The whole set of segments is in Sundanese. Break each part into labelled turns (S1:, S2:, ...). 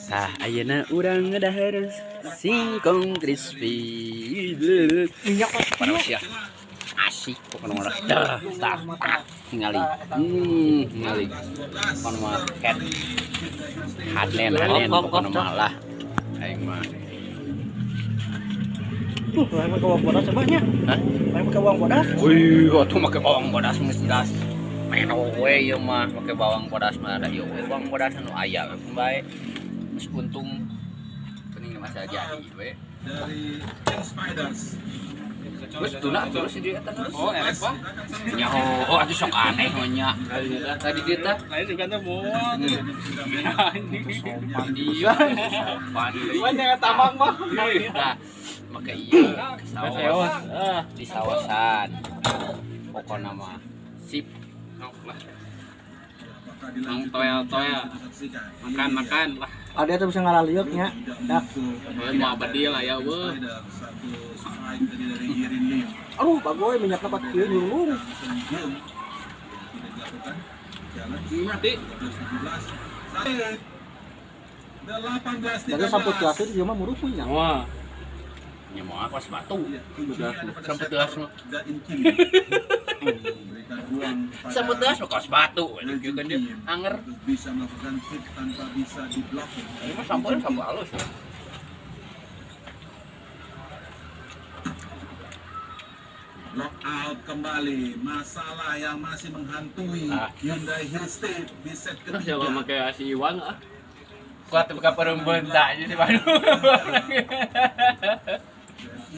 S1: Tah, ayeuna urang ngedahar singkong crispy.
S2: Minyak
S1: Pada usia. Asik pokoknya mah. Dah, tah, tah, tingali. Tingali. Pokoknya mah cat. Hanen, hanen pokoknya mah lah. Aing mah.
S2: Tuh, lain make bawang bodas coba nya.
S1: Hah?
S2: Lain make bawang bodas.
S1: Wih, atuh make bawang bodas geus jelas. Meno we ieu mah make bawang bodas mah da ieu we bawang bodas anu aya we bae. Geus untung penting masa jadi we.
S3: Dari Pink Spiders.
S1: Terus tuna terus di eta terus.
S4: Oh, erek pak.
S1: Nya oh, atuh sok aneh we nya. Tadi dia teh
S4: Lain juga tuh muat.
S1: sopan dia. Sopan.
S4: Cuman yang tambang mah.
S1: Nah, make ieu saos. Di saosan. Pokona mah sip.
S4: Lah. Mang toel-toel. Makan-makan lah.
S2: Ada tuh bisa ngalaliuk nya. Dah.
S4: Mau abadi lah ya, weh.
S2: Aduh, bagoy minyakna pat kieu nyulung.
S4: Mati.
S2: Dari samput gelas itu dia mah muruk minyak.
S4: Wah.
S1: Nya moal kos batu. Samput gelas mah. Samput gelas mah kos batu. Gitu kan dia anger.
S3: Bisa melakukan hit tanpa bisa diblokir.
S1: Ini mah sampulnya sampul halus ya.
S3: Block out kembali. Masalah yang masih menghantui Hyundai Hillstate di set
S4: Terus
S3: ketiga.
S4: ya kalau pakai si Iwan ah.
S1: Kuat buka perembentak aja sih Bandung.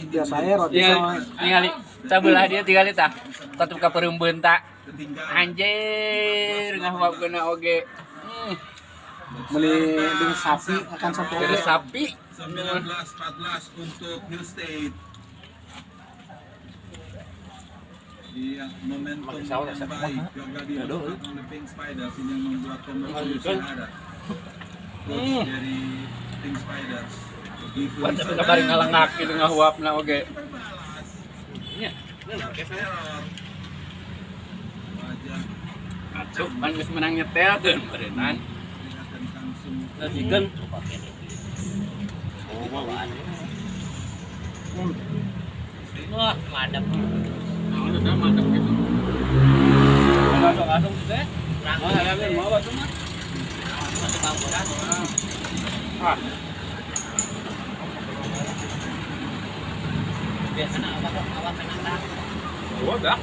S2: Biasa ya roti
S1: Iya,
S2: sama
S1: ningali sabelah dia tinggal tah. Kuat buka perembentak.
S3: Ketinggalan.
S1: Anjir, ngahuapkeun oge.
S2: Beli dengan sapi akan sampai
S1: Dari sapi.
S3: 19-14 untuk Hillstate. Iya, momentum yang baik gagal dilakukan oleh Pink Spiders ini yang membuat Tomo Shihara. Coach dari Pink Spiders. Begitu
S1: Kuat tapi kabar ngalengak gitu ngahuapna oge.
S3: berbalas.
S4: Iya.
S3: Error. Wajah
S1: Atuh, pan geus menang nyetelkeun berenang.
S3: kelihatan langsung
S4: Chicken.
S5: Wah, madep.
S4: Nah, udah mantap gitu. Langsung langsung teh.
S5: Kurang
S4: Oh, ya mau batu mah.
S5: masuk bawang bodas.
S4: Ah.
S5: Biasanya awak awak kena tak.
S4: Oh, dah.